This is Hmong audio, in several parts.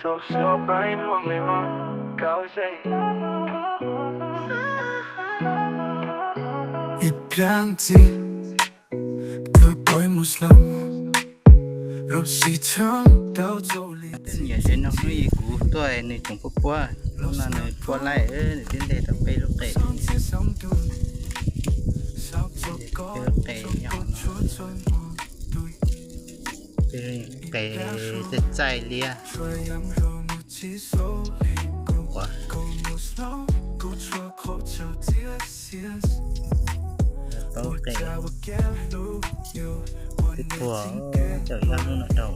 Ib pliag ntxiv, tus poj mus slow, los sis tshav tau rau li. Nyiam ze no hnub ib kuv tuaj nws tseem puab puab, hnub no nws puab laij, nws twb nteg tau peb lub qe, peb lub qe nyob hauv no. Peb lub qe txaij txaij liab. Ua, tau qe twb puag, caum ib ob hnub no rau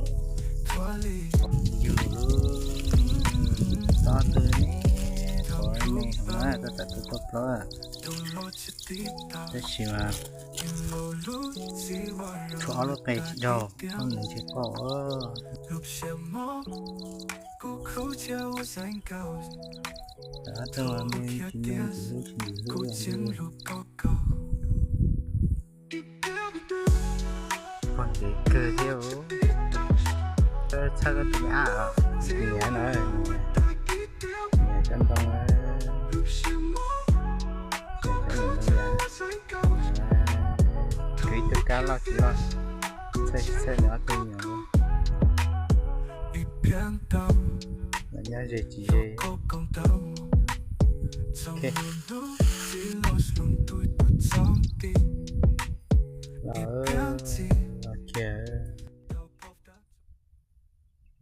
yus lub, ob tug ne, qhov me hauv no tau tam tus poj plaub, tab sis mas tshuav ob lub qe tsis daug, ob nws ntshe qoj. Ob tug me tsis me tus hlub tsis tus hlub. Pog ntev kawg thiab. Txhawb koj tus me ab os, nyiam no, nyiam cov ntoo, nyiam cov ntoo ya. Kwv ib tug kab loj tsis loj, txhawb tsis txhawb nws ob tug me nyuam. Los nyob ze tsis ze. Los, los kiag,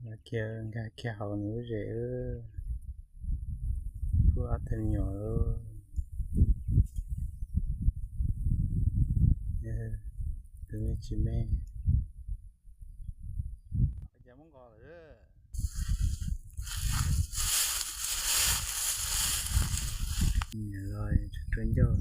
los kiag nkag kiag hauv nws lub zes. Kuj ob tug me nyuam lawm. Tus me tsis me. Cas muab nqos lawm. Nyiam los tsuag tsuag ncauj.